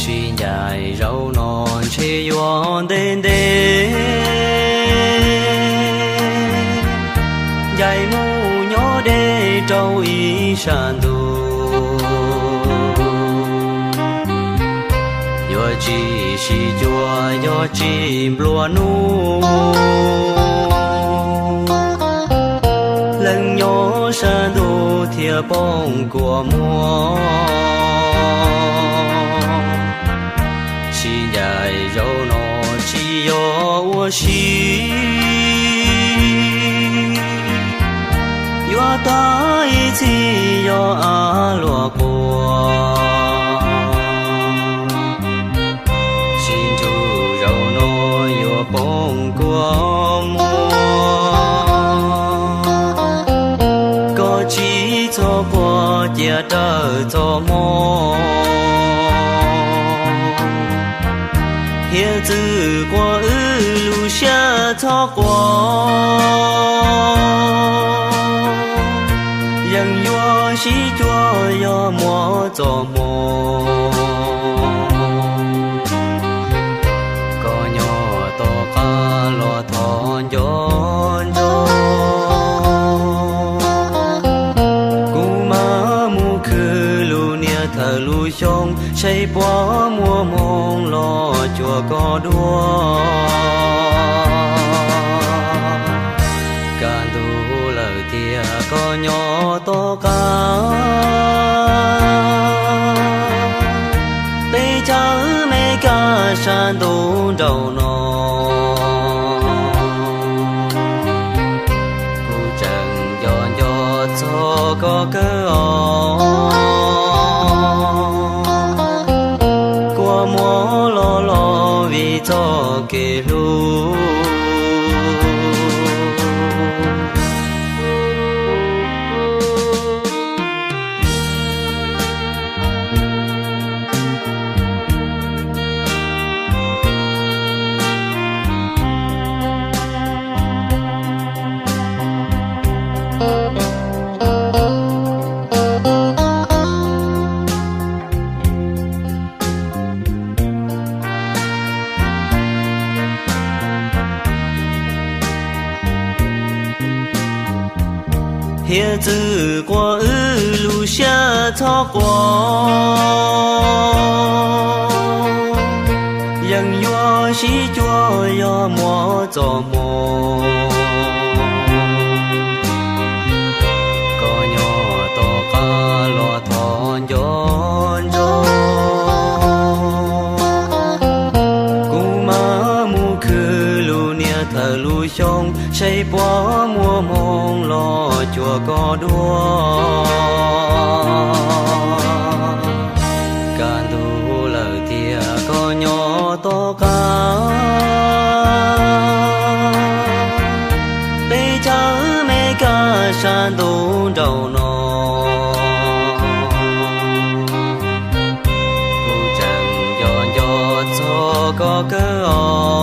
Sib ncaim zaum no ntshe yuav ntev ntev, ncaim mus nyob deb rau ib sab ntug. Yuav tsis sib cuag yog tsis nplua nuj, leej nyob sab ntuj thiaj poob kua muag. Sib ncaim zaum no tsis yog ua si, yuav tag ib txhis yog av luag quas. Sib nrug zaum no yuav poob kua muag. Koj tsis txhob quaj cia raws txoj hmoo, hiav txwv quaj wb lub siab txhob quaj. Yeej yuav sib cuag yog muaj txoj hmoo. Koj nyob tom qab los thov nco ntsoov, kuv mam mus khwv lub niag thawj lub xyoo saib puas muaj hmoo los cuag koj dua. Kaj ntug lawm tiag koj nyob tom qab, teb chaws Meskas sab ntuj nraum no. Kuv tseem nco nco txog koj kawg os, kua muag los los vim txoj kev hlub. Hiav txwv quaj wb lub siab txhob quaj, yeej yuav sib cuag yog muaj txoj hmoo. Koj nyob tom qab los thov nco ntsoov, kuv mam mus khwv lub niag thawj lub xyoo saib puas muaj hmoo los cuag koj dua. Kaj ntug lawm tiag koj nyob tom qab, teb chaws Meskas sab ntuj nraum no. Kuv tseem nco nco txog koj kawg os,